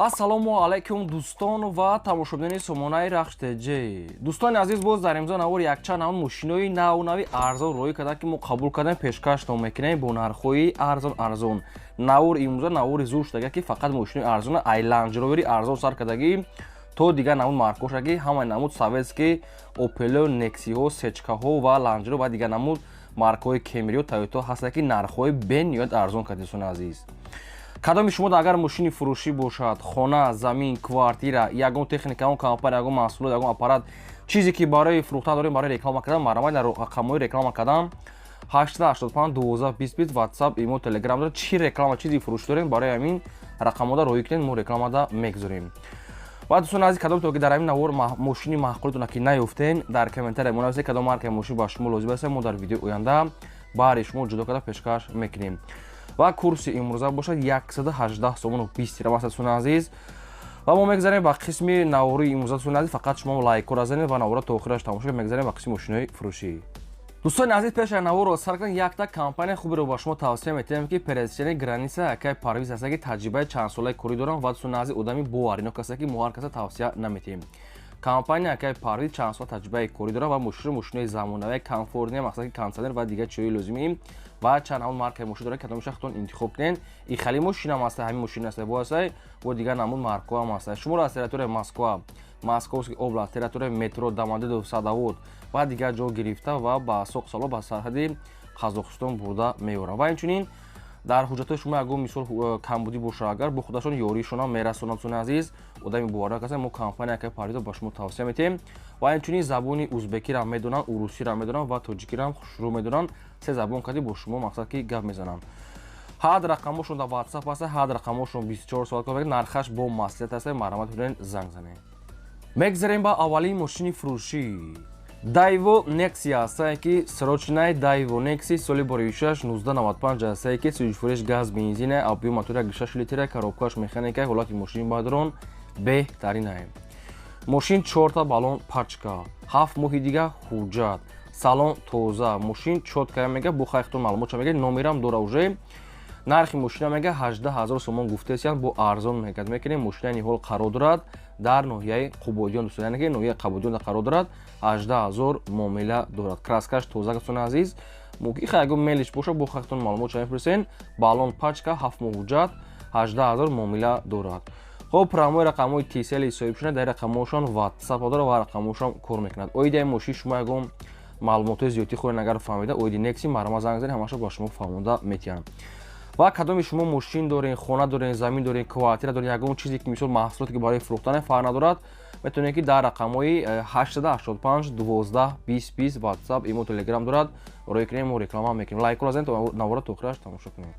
Ассалому алайкум, дӯстон ва тамошобинони сомонаи Рахш ТЖ. Дӯстони азиз, боз дар имзо навор якчанд ҳамон мошинои наву нави арзон роӣ карданд, ки мо қабул кардем, пешкаштон мекунем бо нархҳои арзон арзон. Навор имрӯза навори зур шудага, ки фақат мошинои арзона, ай Ланҷровери арзон сар кардагӣ то дигар намуд маркошаги, ҳамаи намуд советский Опело, Нексиҳо, Сечкаҳо ва Ланҷро ва дигар намуд маркаҳои Кемрио, Тойото ҳастанд, ки нархҳои бениҳоят арзон кард. Дӯстони азиз, кадоми шумо агар мошини фурӯшӣ бошад, хона, замин, квартира, ягон техника, ягон компания, ягон маҳсулот, ягон аппарат, чизе ки барои фурӯхтан дорем, барои реклама кардан, марҳамат, дар рақамҳои реклама кардан 885 12 20 20, WhatsApp, имо, Telegram дорад. Чӣ реклама, чизи фурӯшӣ дорем, барои ҳамин рақамҳода роҳӣ кунед, мо рекламада мегузорем. Ва дӯстони азиз, кадом то ки дар ҳамин навор мошини маъқулатона ки наёфтен, дар комментария монависед, кадом маркаи мошин ба шумо лозим аст, мо дар видеои оянда баҳри шумо ҷудо карда пешкаш мекунем. Ва курси имрӯза бошад 118 сомону 20 дирам аст, дӯстони азиз. Ва мо мегзарем ба қисми навори имрӯза. Дӯстони азиз, фақат шумо лайкҳоро занед ва навора то охираш тамошо кунед. Мегзарем ба қисми мошинои фурӯшӣ. Дӯстони азиз, пеш аз наворро сар кунем, якта компания хуберо ба шумо тавсия метиҳем, ки пересечение граница якай Парвиз ҳаста, ки таҷрибаи чандсолаи корӣ дорам. Ва дӯстони азиз, одами боваринок ҳаста, ки мо ҳар каса тавсия наметиҳем. Компания якай Парвиз чанд сол таҷрибаи корӣ дорад ва мошино мошинои замонавӣ, комфортный, мақсад ки кондиционер ва дигар чизҳои лозимӣ ва чанд ҳамон маркаи мошин дорад, кадомиша худтон интихоб кунед. И хали мошинам ҳаста, ҳамин мошин аста, бо ҳастай, бо дигар намуд маркаҳо ҳам ҳаста. Шуморо аз территорияи Москва, Московский область, территорияи метро Домодедово, Садовод ва дигар ҷо гирифта ва ба соқ сало ба сарҳади Қазоқистон бурда меоранд. Ва инчунин дар ҳуҷҷатҳои шумо ягон мисол камбудӣ боша, агар бо худашон ёриишонам мерасонанд. Дӯстони азиз, одами боварнок ҳастанд. Мо компания якай Парвизо ба шумо тавсия метиҳем. Ва инчунин забони узбекиро медонанд, урусиро медонанд ва тоҷикиро хушрӯ медонанд. Се забон кади бо шумо мақсад ки гап мезананд. Ҳад рақамошон дар WhatsApp ҳаста, ҳад рақамошон 24 соат кор мекунад. Нархаш бо маслиҳат аста, марҳамат кунед, занг занед. Мегзарем ба аввалин мошини фурӯшӣ. Дайво Некси ҳастае, ки срочный Дайво Некси соли боришаш 1995 ҳастае, ки сӯзишфуреш газ, бензина, объём мотора 6 литра, коробкаш механика, ҳолати мошини бадрон беҳтаринае. Мошин чорта баллон пачка, 7 моҳи дига ҳуҷҷат, салон тоза, мошин чёткая мега, бо хайхтон маълумотша мега, номерам дора уже. Нархи мошина мега 18 ҳазор сомон гуфтесиянд, бо арзон мегад мекунем. Мошина ниҳол қарор дорад дар ноҳияи Қубодиён, дӯстон, яъне ки ноҳияи Қубодиён қарор дорад. 18 ҳазор муомила дорад. Краскаш тоза, дӯстони азиз, мумкин ха ягон мелиш боша, бо хахтон маълумот мепурсен. Баллон пачка, 7 моҳ ҳуҷҷат, 18 ҳазор муомила дорад. Хоб, прямой рақамҳои Тисели соҳибшуда, дар рақамҳошон WhatsApp дорад ва рақамҳошон кор мекунад. Оиди мошин шумо ягон маълумотҳои зиёдтӣ хоҳед агар фаҳмида, оиди Некси, марҳамат, занг занед, ҳамаша ба шумо фаҳмонда метиҳанд. Ва кадоми шумо мошин дорен, хона дорен, замин дорен, квартира дорен, ягон чизе ки мисол маҳсулоте ки барои фурӯхтане, фарқ надорад, метавонед ки дар рақамҳои 885 12 20 20 WhatsApp, имо, Telegram дорад, роҳӣ кунем, мо реклама мекунем. Лайкро занед, навора то охираш тамошо кунед.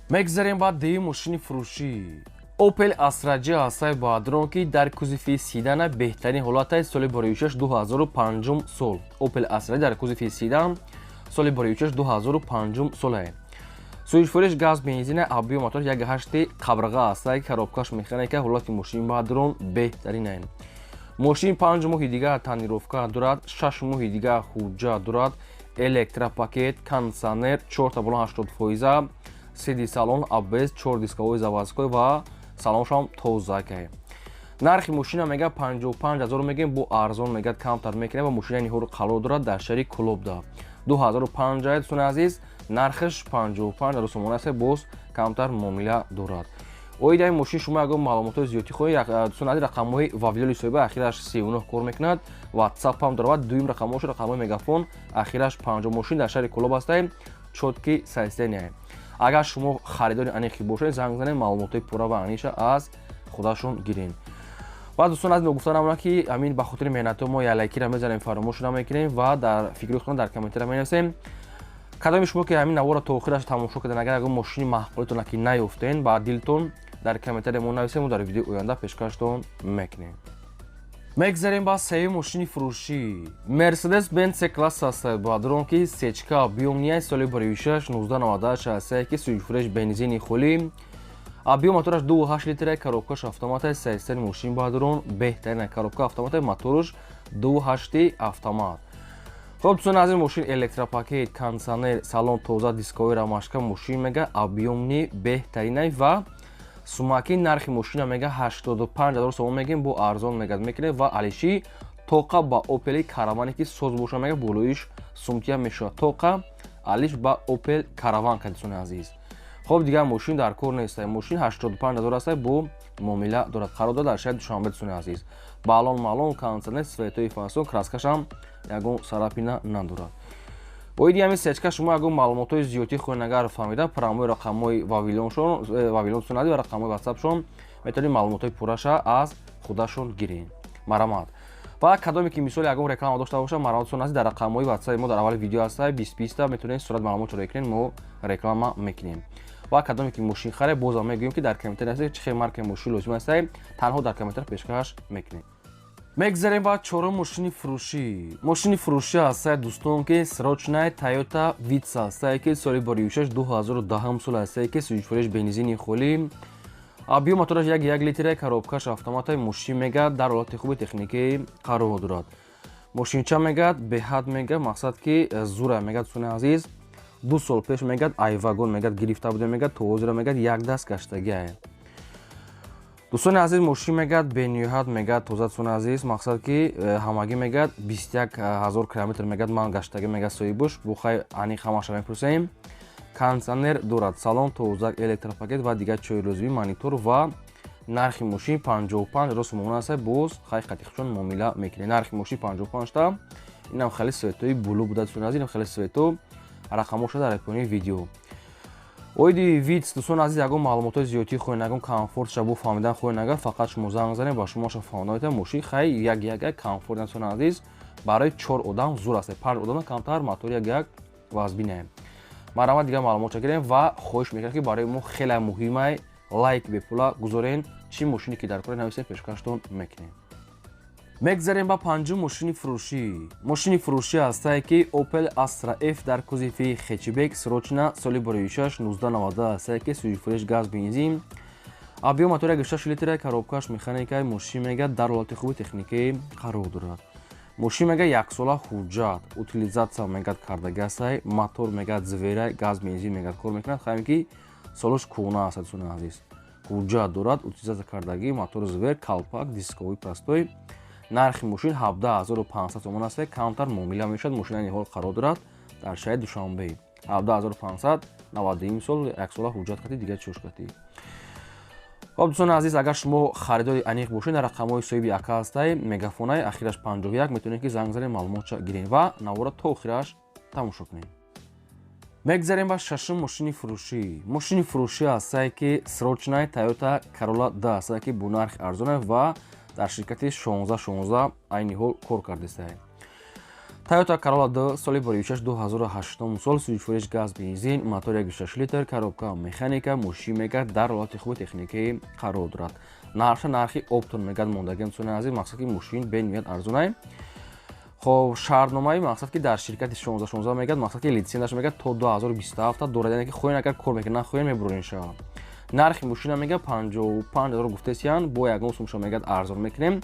Мегзарем ба дуюм мошини фурӯшӣ. Opel Astra J ҳастаи бадрон, ки дар кузови седана беҳтарин ҳолатаи, соли боришаш 2005 сол. Opel Astra дар кузови седан, соли боришаш 2005 солае. Сӯзишфуреш газ, бензина, объём мотор 1,8 қабрға ҳастае, коробкаш механика, ҳолати мошин бадрон беҳтаринае. Мошин 5 моҳи дигар тонировка дорад, 6 моҳи дигар ҳуҷҷат дорад, электропакет, кондиционер, чорта баллон 80 фоиза, сиди салон АБС, чор дисковой заводской ва салоншам тозакае. Нархи мошина мега 55 ҳазор мегем, бо арзон мегад, камтар мекунем. Ва мошина ниҳор қарор дорад дар шаҳри Кулобда. 2005, дӯстони азиз, нархаш 55 ҳазор сомон аст, боз камтар муомила дорад. Оиди ин мошин шумо ягон маълумотҳои зиёдтӣ хоҳед, дӯстони азиз, рақамҳои Вавилони соҳиба ахираш 39 кор мекунад, WhatsApp ҳам дорад. Дуюм рақамҳош рақамҳои Мегафон, ахираш 50. Мошин дар шаҳри Кулоб ҳастаем, чёткий состояние. Агар шумо харидори аниқи бошед, занг занед, маълумотҳои пурра ва аниша аз худашон гиред. Ва дӯстон аз гуфта намонад, ки ҳамин ба хотири меҳнатҳо мо як лайкира мезанем, фаромӯш намекунем ва дар фикри худтон дар комментария менависем. Кадоми шумо ки ҳамин наворро то охираш тамошо карден, агар ягон мошини маъқулитона ки наёфтен ба дилтон, дар комментария мо нависем, мо дар видеои оянда пешкаштон мекунем. Мегзарем ба сеюм мошини фурӯшӣ. Мерседес Бенц С класс аст, бадрон, ки сечка объёмный, соли баришаш 1998 ҳастае, ки сӯзишфуреш бензини холӣ, объём мотораш 2,8 литра, коробкаш автомата, состояние мошин бадрон беҳтарин, коробка автомата, моторш 2,8 автомат. Хоб, дӯстони азиз, мошин электропакет, кондиционер, салон тоза, дисковой ромашка, мошин мега объёмный беҳтаринай ва Сумаки нархи мошина мега 85 000 сомон мегем, бо арзон мегад мекунем ва алиши тоқа ба Опели Караване ки соз боша, мега болоиш сумтия мешавад. Тоқа алиш ба Опел Караван кадисони азиз. Хоб, дигар мошин дар кор нест. Мошин 85 000 аст, бо муомила дорад. Қарор дорад дар шаҳри Душанбе, дӯстони азиз. Балон малон, кондитсионер, светои фасон, краскашам ягон царапина надорад. Оиди ҳамин сечка шумо ягон маълумотҳои зиёдтӣ хоҳед агар фаҳмида, прямой рақамҳои Вавилоншон, Вавилон дӯстони ва рақамҳои ватсапшон метавонед маълумотҳои пурраша аз худашон гиред. Марамат. Ва кадоме ки мисол ягон реклама дошта бошад, марамат, дӯстони азиз, дар рақамҳои ватсапи мо дар аввали видео ҳаста, 20 20 метавонед сурат маълумот ро кунед, мо реклама мекунем. Ва кадоме ки мошин харе, бозам мегӯем, ки дар комментарий ҳаст, чӣ хел маркаи мошин лозим аст, танҳо дар комментар пешкаш мекунем. Мегзарем ба чорум мошини фурӯшӣ. Мошини фурӯшӣ ҳастае, дӯстон, ки срочная Тойота Витс ҳастае, ки соли боришаш 2010 сол ҳастае, ки сӯзишвориш бензини холӣ, объём мотораш 1,1 литра, коробкаш автоматаи. Мошин мегад дар ҳолати хуби техникӣ қарор дорад. Мошинча мегад беҳад мега, мақсад ки зура мегад, дӯстони азиз. 2 сол пеш мегад ай вагон мегад гирифта будем, мегад то ҳозира мегад як даст гаштагиае. Дӯстони азиз, мошин мегад бениҳоят мегад тоза, дӯстони азиз. Мақсад ки ҳамагӣ мегад 21 000 километр мегад ман гаштагӣ, мегад соҳибуш бухай аниқ ҳамаша мепурсем. Кондитсионер дорад, салон тозак, электропакет ва дигар чои лозимӣ, монитор. Ва нархи мошин 55 000 сомон аст, боз хай қатиқчон муомила мекунед. Нархи мошин 55 та. Инам хеле светои булу буда, дӯстони азиз, инам хеле свето. Рақамоша дар поёни видео. Оиди Витс, дӯстони азиз, ягон маълумотҳои зиёдтӣ хоҳед, ягон комфортша бо фаҳмидан хоҳед агар, фақат шумо занг занед, ба шумоша фаҳмода. Мошин хай 1,1 комфорт, дӯстони азиз, барои чор одам зур аст, панҷ одама камтар, мотор 1,1 вазбинаем. Марҳамат, дигар маълумотша гирем. Ва хоҳиш мекунам, ки барои мо хеле муҳимай, лайк бепула гузорен, чӣ мошине ки дар кора нависем, пешкаштон мекунем. Мегзарем ба панҷум мошини фурӯшӣ. Мошини фурӯшӣ ҳастае, ки Opel Astra F дар кузови хэтчбек, срочно, соли боришаш 1990 ҳастае, ки сӯзишвориш газ бензин, объём мотор 1,6 литра, коробкаш механикаи. Мошин мега дар ҳолати хуби техникӣ қарор дорад. Мошин мега яксола ҳуҷҷат, утилизация мегад кардаги ҳастай. Мотор мегад зверай, газ бензин мегад кор мекунад, хаем ки солош кӯҳна аст, дӯстони азиз. Ҳуҷҷат дорад, утилизация кардагӣ, мотор звер, калпак дисковый простой. Нархи мошин 17 500 сомон аст, камтар муомила мешавад. Мошин айни ҳол қарор дорад дар шаҳри Душанбе. 17 500, 91 сол, яксола ҳуҷҷат кати, дигар чош кати. Хоб, дӯстони азиз, агар шумо харидори аниқ бошед, дар рақамҳои соҳиби ака ҳастай, мегафонай, ахираш 51, метавонед ки занг занед, маълумотша гиред ва навора то охираш тамошо кунед. Мегзарем ба шашум мошини фурӯшӣ. Мошини фурӯшӣ ҳастае, ки срочная Тойота Corolla Д ҳастае, ки бо нархи арзона ва дар ширкати 1616 айни ҳол кор кардастае. Тойота Corolla Д, соли боришаш 2008 сол, сӯзишвориш газ бензин, мотор 1,6 литр, коробка механика. Мошин мегад дар ҳолати хуби техникӣ қарор дорад. Нархша нархи оптом мегад мондагиам, дӯстони азиз. Мақсад ки мошин бениҳоят арзонай. Хоб, шартномаи мақсад ки дар ширкати 1616 мегад, мақсад ки литсензияш мегад то 2027 дорад, яъне ки хоҳен агар кор мекунед, нахоҳен мебурен шава. Нархи мошина мега 55 000 гуфтесиян, бо ягон сумша мегад арзон мекунем.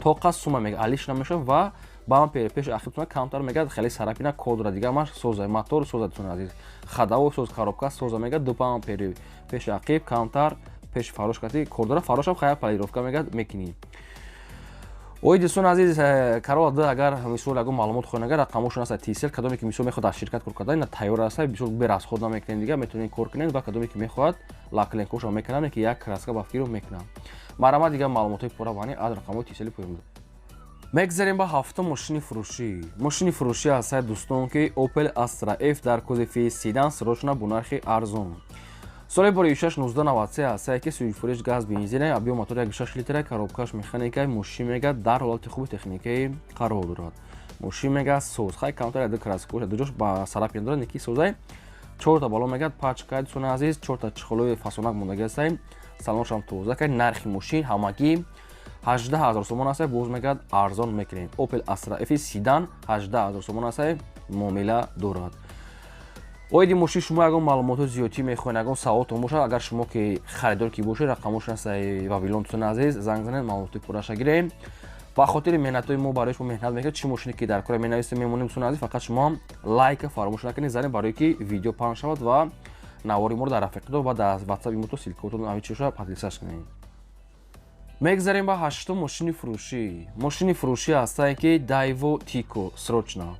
Тоқа сума мега алиш намешавад ва бампер пеш ахибтона камтар мегад хеле царапина кор дорад, дигар маш соза, мотор соза, дӯстони азиз, ходовой соз, коробка соза. Мегад ду бампери пеши ақиб камтар пеши фарош кати кор дорад, фарошам хая полировка мегад мекунӣ. Ой, дӯстони азиз, Corolla Д агар мисол ягон маълумот хоҳед агар, рақамошон аст Тисел. Кадоме ки мисол мехоҳад аз ширкат кор кардан, ина тайёр аст, бисёр берасход намекунем, дигар метавонед кор кунед. Ва кадоме ки мехоҳад, лаклинкошро мекунам, ки як краска ба фикрро мекунам. Марҳамат, дигар маълумотҳои пурра вани аз рақамҳои Тисели поён. Мегзарем ба ҳафтум мошини фурӯшӣ. Мошини фурӯшӣ ҳастае, дӯстон, ки Opel Astra F дар кузови седан, срочно, бо нархи арзон, соли боришаш 1993 ҳастае, ки сӯзишвориш газ бензина, объём мотор 1,6 литра, коробкаш механика. Мошин мега дар ҳолати хуби техникӣ қарор дорад. Мошин мега соз, хай камтар яду краскош ду ҷош ба царапина дорад, неки созай. Чорта бало мегад пачка, дӯстони азиз, чорта чехолои фасонак мондаги ҳастай, салоншам тоза кард. Нархи мошин ҳамагӣ 18 000 сомон аст, боз мегад арзон мекунем. Opel Astra F седан 18 000 сомон аст, муомила дорад. Оиди мошин шумо ягон маълумотҳои зиёдтӣ мехоҳед, ягон саволтон бошад, агар шумо ки харидор ки бошед, рақамошон аст Вавилон, дӯстони азиз, занг занед, маълумоти пурраша гирем. Ба хотири меҳнатҳои мо, барои шумо меҳнат мекунед, чӣ мошине ки дар кора менависем, мемонем. Дӯстони азиз, фақат шумо лайка фаромӯш накунед, занед, барое ки видео паҳн шавад ва Навори моро дар рафиқидо ва дар WhatsApp имо то ссылкаотон ҳами чиша подписаться кунед. Мегзарем ба ҳаштум мошини фурӯшӣ. Мошини фурӯшӣ ҳастае, ки Дайво Тико, срочно.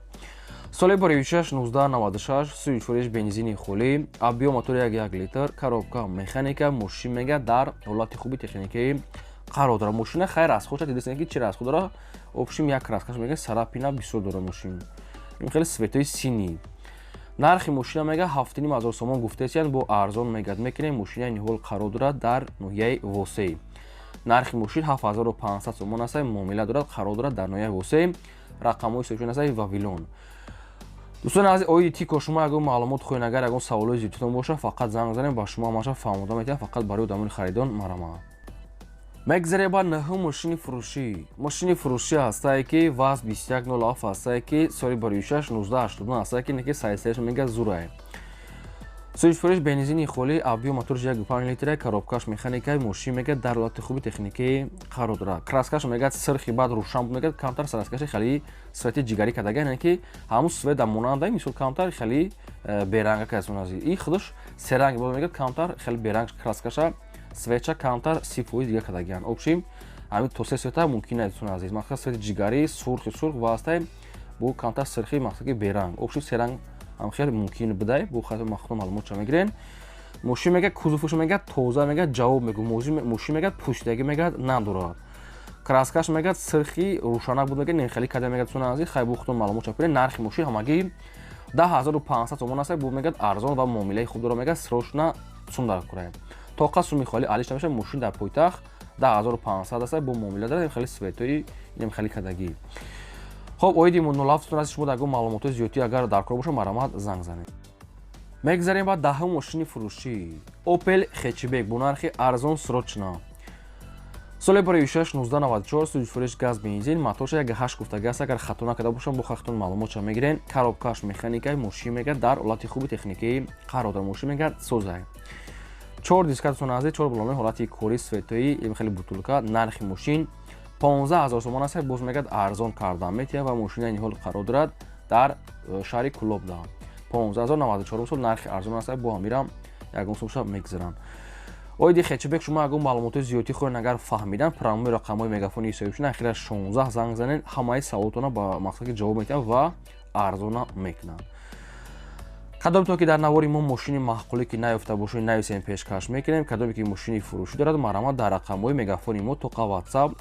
Соли бароишаш 1996, сӯи бензини холӣ, объём мотори 1 литр, коробка механика. Мошин мега дар ҳолати хуби техникаи қарор дорад. Мошина хайр расходша дидастем, ки чи расход дорад. Общем, як краскаш мега царапина бисёр дорад мошин. Ин хеле цветои синий. Нархи мошина мега 7,5 ҳазор сомон гуфтесиян, бо арзон мегад мекунем. Мошина ниҳол қарор дорад дар ноҳияи Восей. Нархи мошин 7500 сомон аст, муомила дорад, қарор дорад дар ноҳияи Восей. Рақамҳои соҳибшон аст Вавилон. Дӯстони азиз, оиди Тико шумо ягон маълумот хоҳед, агар ягон саволои зиёдтон боша, фақат занг занед, ба шумо ҳамаша фаҳмода метиҳам. Фақат барои одамони харидон марама. Мегзарем ба нӯҳум мошини фурӯшӣ. Мошини фурӯшӣ ҳастае, ки ВАЗ 2107 ҳастае, ки соли бароишаш 1989 ҳастае, ки неки сайсаяш мега зурае. Сӯзишфурӯш бензини холӣ, объём моторш 1,5 литра, коробкаш механика. Мошин мега дар ҳолати хуби техникӣ қарор дорад. Краскаш мега сирхи баъд рӯшан буд, мега камтар краскаши хеле цвети ҷигарӣ кардага, яъне ки ҳамун цвет да монанда, мисол, камтар хеле беранга кардасан. Аз и худаш серанг буд, мега камтар хеле беранг краскаша, цветша камтар 30% дига кардагиан. Общем, ҳамин то се цвета мумкин аст, дӯстони азиз. Мақсад, цвети ҷигарӣ, сурхи сурх ва ҳастай бо камтар сирхи, мақсад, ки беранг. Общем, серанг ҳам хеле мумкин будай. Бо хати махтум маълумотша мегирен. Мошин мега кузовуш мега тоза, мега ҷавоб мегӯ. Мошин мега пӯшидагӣ мега надорад. Краскаш мега сирхи рӯшанак буд, мега нехелӣ карда, мега, дӯстони азиз. Хай, бо худтон маълумотша кунед. Нархи мошин ҳамагӣ 10 500 сомон аст, бо мегӯяд арзон ва муомилаи хуб дорад. Мегӯяд, срочно сум дар кунед. Тоқа суми холи алиш намешавад. Мошин дар пойтахт 10 500 аст, бо муомила дорад, хеле цветои инам хеле кардагӣ. Хоб, оиди 07 аст. Шумо ягон маълумотҳои зиёдтӣ агар дар кор бошад, марҳамат, занг занед. Мегзарем ба даҳум мошини фурӯшӣ. Опел хетчбек бо нархи арзон, срочно. Соли 2006, 1994, сӯзишфурӯш газ, бензин, моторша 1,8 гуфтага аст, агар хато накарда бошам. Бо хахтон маълумотша мегирен. Коробкаш механикаи. Мошин мегӯяд дар ҳолати хуби техникӣ қарор дорад. Мошин мегӯяд созай, чор дискатон ази, чор балонои ҳолати кори, цветои хеле бутулка. Нархи мошин 15 000 сомон аст, боз мегӯяд арзон кардан метиҳад. Ва мошини ниҳол қарор дорад дар шаҳри Кулобда. 15 000, 94 сол, нархи арзон аст, бо ҳамирам ягон сумша мегзаранд. Оиди хетчбек шумо ягон маълумотҳои зиёдтӣ хоҳед агар фаҳмидан, прямой рақамҳои мегафони ҳисобишуда ахира 16 занг занед, ҳамаи саволотона ба мақсад ки ҷавоб медиҳанд ва арзона мекунанд. Кадометон ки дар навори мо мошини маъқуле ки наёфта бошед, нависем, пешкаш мекунем. Кадоме ки мошини фурӯшӣ дорад, марҳамат, дар рақамҳои мегафони мо тоқа WhatsApp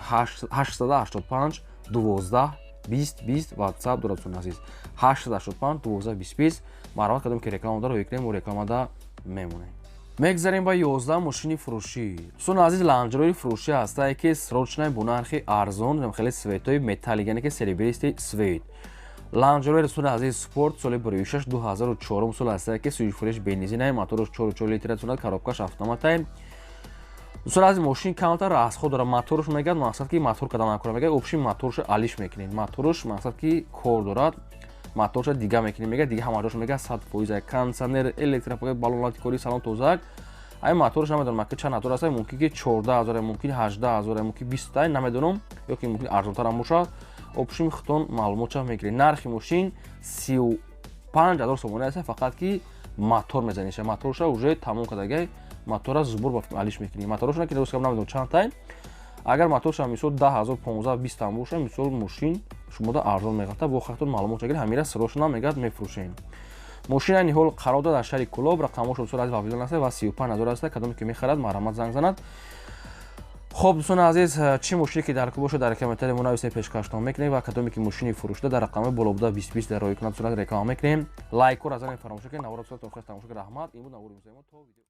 885 12 20 20 WhatsApp дорад, дӯстони азиз, 885 12 20 20. Марҳамат, кадоме ки реклама дорад, мекунем, мо рекламада мемонем. Мегзарем ба 11 мошини фурӯшӣ. Дӯстони азиз, Ланҷрои фурӯшӣ ҳастае, ки срочно бо нархи арзон, хеле цветои металлик, яъне ки серебристый цвет. Ланҷрои, дӯстони азиз, спорт, соли 2006, 2004 сол ҳастае, ки сӯзишфурӯш бензинае, мотораш 4,4 литр сунад, коробкаш автоматае. Дӯстони азиз, мошин камтар расход дорад. Моторш мегӯяд, мақсад ки мотор кардан накора, мегӯяд. Общем, моторша алиш мекунед, моторш, мақсад ки кор дорад, моторша дига мекунед, мегӯяд. Дига ҳама ҷош мегӯяд 100%, кондитсионер, электропакет, балонлати кори, салон тозак. Ай моторш намедонам ки чанд мотор аст, мумкин ки 14 ҳазор, мумкин 18 ҳазор, мумкин 20, намедонам, ё ки мумкин арзонтарам бошад. Общем, худтон маълумотша мегиред. Нархи мошин 35 000 сомонӣ аст, фақат ки мотор мезаниша, моторша уже тамом кардагай, мотора сбор ба алиш мекунӣ. Моторошона ки намедонам чанд тай, агар моторша мисол 10 000, 15, 20 там боша, мисол, мошин шумода арзон меғалта. Бо хахтон маълумот гиред, ҳамира срочно мегӯяд мефурӯшем. Мошина ниҳол қарор дорад дар шаҳри Кулоб, рақамҳошо бисёр аз Вавилон аст ва 35 000 аст. Кадоме ки мехарад, марҳамат, занг занад. Хоб, дӯстони азиз, чӣ мошине ки дар бошад, дар комментария мо нависед, пешкаштон мекунем. Ва кадоме ки мошини фурӯшуда, дар рақамҳои боло буда 20 20 дар роҳӣ кунад, сурат реклама мекунем. Лайкҳоро занед, фаромӯш накунед. Наворро то охир тамошо кунед. Раҳмат. Ин буд навори имрӯзаи мо. То видео.